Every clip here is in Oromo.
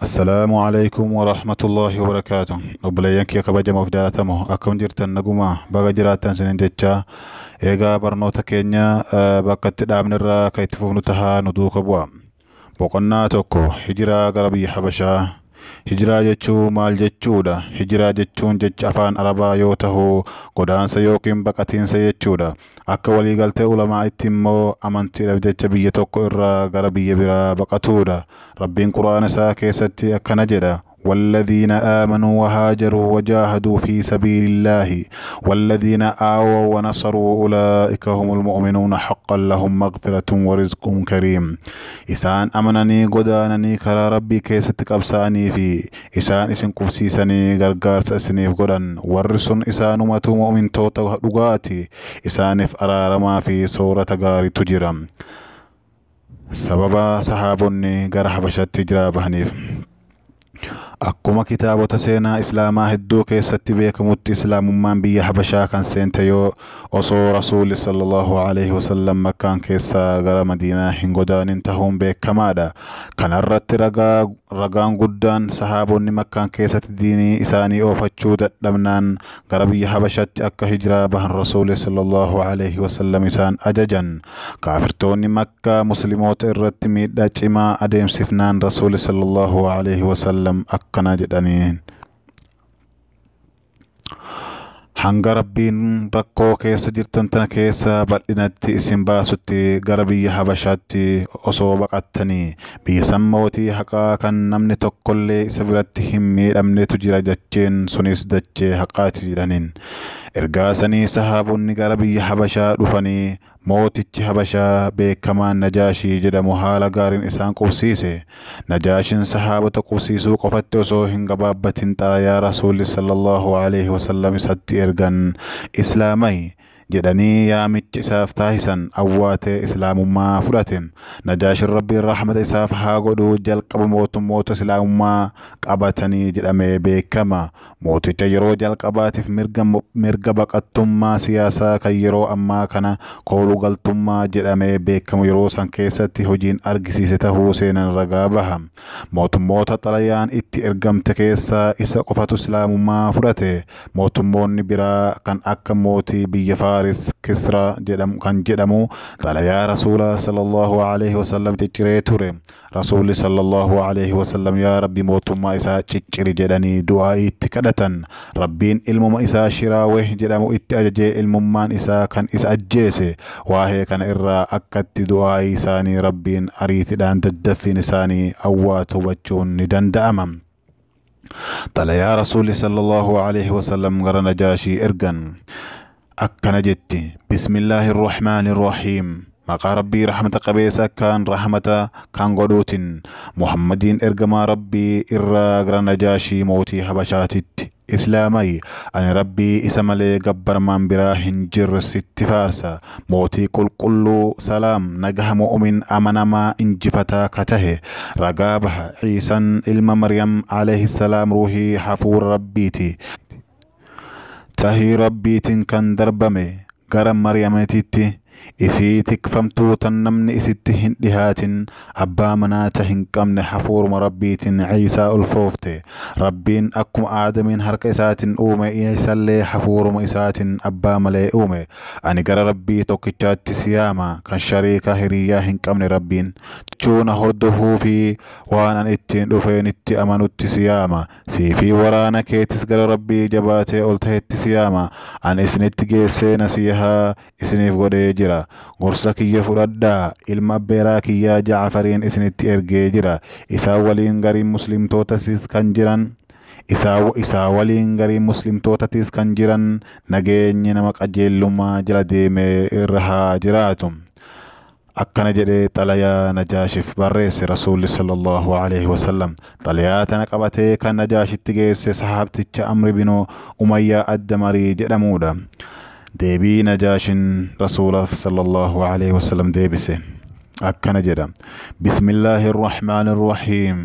Assalaamu alaikum warahmatullaahi wabarakaatu. Obboleeyyan kiyya kabajamoof jaalatamoo, akkam jirtan? Naguma? Baga jiraattan isinin jechaa, eegaa barnoota keenya bakka itti dhaabne irraa kan itti fufnu tahaa, nu duuka bu'a. Boqonnaa 1: Hijiraa gara biyya Habashaa. Hijiraa jechuun maal jechuudha? Hijiraa jechuun jecha afaan Arabaa yoo tahu, godaansa yookiin baqatiinsa jechuudha. Akka waliigaltee ulamaa'itti immoo amantiidhaaf jecha biyya tokko irraa gara biyya biraa baqatuudha. Rabbiin Qur'aana isaa keessatti akkana jedha: والذين آمنوا وهاجروا وجاهدوا في سبيل الله والذين آووا ونصروا أولئك هم المؤمنون حقا لهم مغفرة ورزق كريم. Isaan amananii godaananii karaa Rabbii keessatti qabsaa'anii fi isaan isin qubsiisanii gargaarsa isiniif godhan, warri sun isaanumatu mu'mintoota dhugaati. Isaaniif araaramaa fi soorata gaariitu jira. Sababa sahaabonni gara Habashatti hijiraa bahaniif. Akkuma kitaabota seenaa Islaamaa hedduu keessatti beekamutti, Islaamummaan biyya Habashaa kan seente yoo osoo Rasuulli sallallahu alaihi wasallam Makkaan keessaa gara Madiinaa hin godaanin tahuun beekamaadha. Kanarratti ragaan guddaan sahaabonni Makkaan keessatti diinii isaanii oofachuu dadhabnaan gara biyya Habashatti akka hijiraa bahan Rasuulli sallallahu alaihi wasallam isaan ajajan. Kaafirtoonni Makkaa Musliimoota irratti miidhaa cimaa adeemsifnaan Rasuulli sallallahu alaihi wasallam akkana jedhaniin: Hanga Rabbiin rakkoo keessa jirtan tana keessa bal'inatti isin baasutti gara biyya Habashaatti osoo baqattanii, biyya san mootii haqaa kan namni tokkollee isa biratti hin miidhamnetu jira, dacheen sunis dachee haqaati jedhaniin. Ergaa sanii sahaabonni gara biyya Habashaa dhufanii, mootichi Habashaa beekamaan Najaashii jedhamu haala gaariin isaan qubsiise. Najaashin sahaabota qubsiisuu qofatti osoo hin gabaabbatin, xalayaa Rasuulli sallallahu alaihi wasallam isatti ergan islaamai jedhanii yaamicha isaaf taasisan awwaatee Islaamummaa fudhate. Najaashin, Rabbiin rahmata isaaf haa godhu, jalqaba mootummoota Islaamummaa qabatanii jedhamee beekama. Mooticha yeroo jalqabaatiif mirga baqattummaa siyaasaa kan yeroo ammaa kana koolugaltummaa jedhamee beekamu yeroo san keessatti hojiin argisiise tahuu seenan ragaa baha. Mootummoota xalayaan itti ergamte keessaa isa qofatu Islaamummaa fudhate. Mootummoonni biraa kan akka mootii biyya Faaris Kisra jedhamu kan jedhamu xalayaa Rasuula sallallahu alaihi wasallam cicciree ture. Rasuulli sallallahu alaihi wasallam "Yaa Rabbi, mootummaa isaa cicciri" jedhanii du'aa itti kadhatan. Rabbiin ilmuma isaa Shiraaweh jedhamu itti ajajee ilmummaan isaa kan isa ajjeese. Waa'ee kana irraa akkatti du'aa isaanii Rabbiin ariitiidhaan daddaffiin isaanii awwaatu hubachuun ni danda'ama. Xalayaa Rasuulli sallallahu alaihi wasallam gara Najaashii ergan akkana jetti: Bismillaahi irrahmaani irrahiim. Maqaa Rabbii rahmata qabeessa akkaan rahmata kan godhuutin. Muhammadiin ergamaa Rabbii irraa gara Najaashii mootii Habashaatitti. Islaamai. Ani Rabbii isa malee gabbarmaan biraa hin jirre sitti faarsa. Mootii qulqulluu, salaam, nagaha, mu'min amanamaa, injifataa ka tahe ragaa baha. Ciisan ilma Maryam alayhi salaam ruuhii hafuura Rabbiiti. Tahii Rabbiitiin kan darbame gara Maryamititti, isii tikfamtuu tan namni isitti hin dhihaatin, abbaa manaa ta hin qabne, hafuuruma Rabbiitiin Ciisaa ulfoofte. Rabbiin akkuma Aadamiin harka isaatiin uume, Ciisallee hafuuruma isaatiin abbaa malee uume. Ani gara Rabbii tokkichaatti si yaama, kan shariika hiriyyaa hin qabne. Rabbiin chuuna hordofuu fi waan an ittiin dhufeenitti amanutti si yaama. Sii fi waraana keetis gara Rabbii jabaatee ol tahetti si yaama. Ani isinitti geessee nasiihaa isiniif godhee jira. Gorsa kiyya fudhadhaa. Ilma abbeeraa kiyyaa Ja'afariin isinitti ergee jira. Isaan waliin gariin Muslimtootasis kan jiran, isaa waliin gariin Muslimtootatis kan jiran, nageenyi nama qajeellummaa jala deeme irra haa jiraatu. Akkana jedhee xalayaa Najaashiif barreesse Rasuulli sallallahu alaihi wasallam. Xalayaa tana qabatee kan Najaashitti geesse sahaabticha Amri binu Umayyaa Addamarii jedhamudha. Deebii Najaashin Rasuulaaf sallallahu alaihi wasallam deebise akkana jedha: Bismillaahi irrahmaani irrahiim.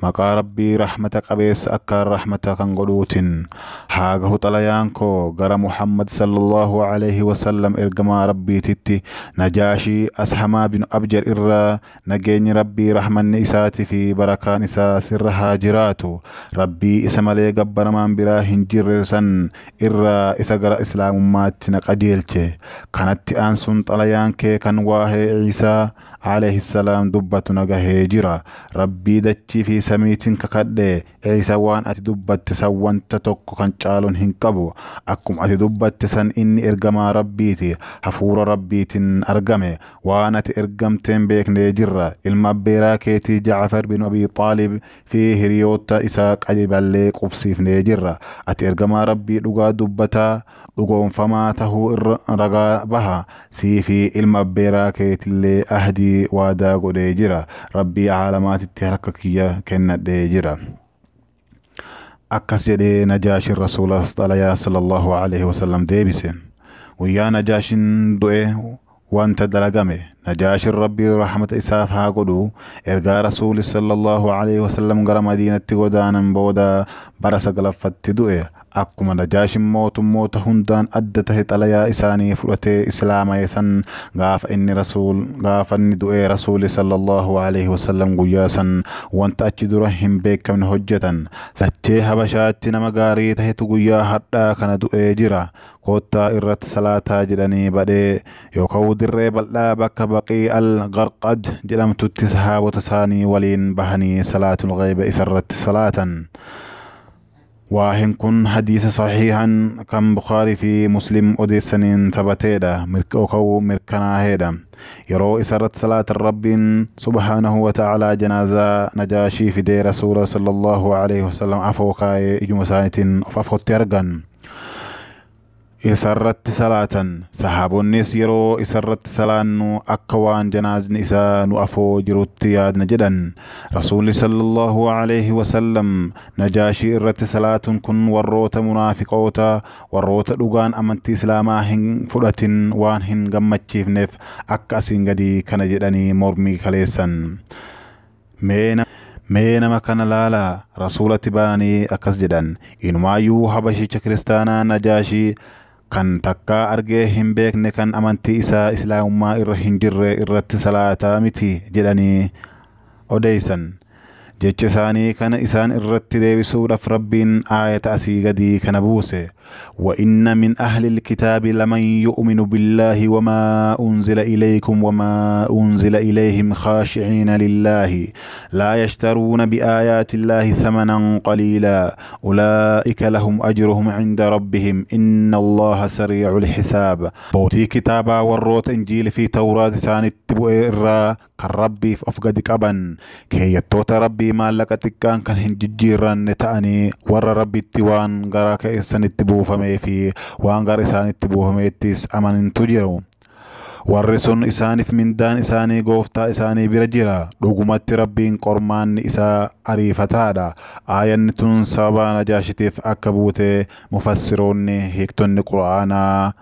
Maqaa Rabbii rahmata qabeessa akkaan rahmata kan godhuutin haa gahu xalayaan koo gara Muhammad sallallahu alaihi wasallam ergamaa Rabbiititti Najaashii Ashamaa bin Abjar irraa nageenyi Rabbii rahmanni isaatii fi barakaan isaa sirra haa jiraatu. Rabbii isa malee gabbaramaan biraa hin jirre san irraa isa gara islaamummaatti na qajeelche. Kanatti aansuun xalayaan kee kan waa'ee Ciisaa alayhi salaam dubbatu na gahee jira. Rabbii dachii fi samiitiin kakadhe, Ciisa waan ati dubbatte san wanta tokko kan caaluun hin qabu. Akkuma ati dubbatte san inni ergamaa Rabbiiti, hafuura Rabbiitiin argame. Waan ati ergamteen beeknee jirra. Ilma abbeeraa keetii Ja'far bin Abi Xaalib fi hiriyoota isaa qajeeballee qubsiifnee jirra. Ati ergamaa Rabbii dhugaa dubbataa dhugoomfamaa tahuu irra ragaa baha. Sii fi ilma abbeeraa keetillee ahdii waadaa godhee jira. Rabbii caalamaatitti harka kiyya kennadhee jira. Akkas jedhee Najaashin Rasuula xalayaa sallallahu alaihi wasallam deebise. Guyyaa Najaashin du'e wanta dalagame. Najaashin Rabbii rahmata isaaf haa godhu, ergaa Rasuuli sallallahu alaihi wasallam gara Madiinatti godaanan booda bara saglaffatti du'e. Akkuma Najaashin mootummoota hundaan adda tahe xalayaa isaanii fudhatee islaama'e san gaafa inni rasuul gaafa inni du'e Rasuuli sallallahu alaihi wasallam guyyaa san wanta achi dura hin beekamne hojjetan. Dachee Habashaatti nama gaarii tahetu guyyaa har'aa kana du'ee jira. Koottaa irratti salaataa jedhanii badhee yookaan dirree bal'aa bakka Baqii al Garqad jedhamtutti sahaabota isaanii waliin bahanii salaatul ghayba isarratti salaatan. Waa'een kun hadiisa sahiihan kan Bukaarii fi Muslim odeessaniin taphateedha. Yookaan mirkanaaheedha. Yeroo isarratti salaatan Rabbiin subhaanahu wa ta'aalaa janaazaa Najaashii fidee Rasuula sallallahu alaihi wasallam afoo kaayee ijuma isaaniitiin of afootti argan. Isarratti salaatan. Sahaabonnis yeroo isarratti salaannu akka waan janaazni isaa nu afoo jirutti yaadna jedhan. Rasuulli sallallahu alaihi wasallam Najaashii irratti salaatuun kun warroota munaafiqoota, warroota dhugaan amantii islaamaa hin fudhatin waan hin gammachiifneef akka asiin gadii kana jedhanii mormii kaleessan. Mee nama kana laalaa, Rasuulatti baananii akkas jedhan. Inumaayyuu Habashicha kiristaanaa Najaashii kan takkaa argee hin beekne kan amantii isaa islaamummaa irra hin jirre irratti salaataa miti jedhanii odeessan. Jecha isaanii kana isaan irratti deebisuudhaaf Rabbiin aayata asii gadii kana buuse. وإن من أهل الكتاب لمن يؤمن بالله وما أنزل إليكم وما أنزل إليهم خاشعين لله لا يشترون بآيات الله ثمنا قليلا أولئك لهم أجرهم عند ربهم إن الله سريع الحساب. بوتي كتابا والروت إنجيل في توراة ثاني الرا كالربي في أفقد قبن كي يتوت ربي ما لك تكان كان هنججيران تأني ور ربي التوان غراك إسان buufamee fi waan gara isaanitti buufameettis amanintu jiru. Warri sun isaaniif mindaan isaanii gooftaa isaanii bira jira. Dhugumatti Rabbiin qormaanni isaa ariifataadha. Aayanni tun sababa Najaashitiif akka buute mufassiroonni hiiktonni Qura'aanaa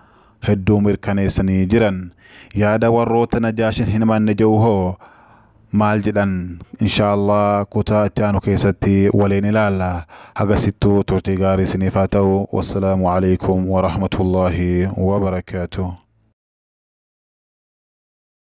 hedduu mirkaneessanii jiran. Yaada warroota Najaashin hin amanne jiru hoo maal jedhan? Inshaallah kutaa itti aanu keessatti waliin ilaalla. Hagasittuu turtii gaarii isiniif haa ta'u. Wassalaamu alaikum warahmatullaahi wabarakaatuh.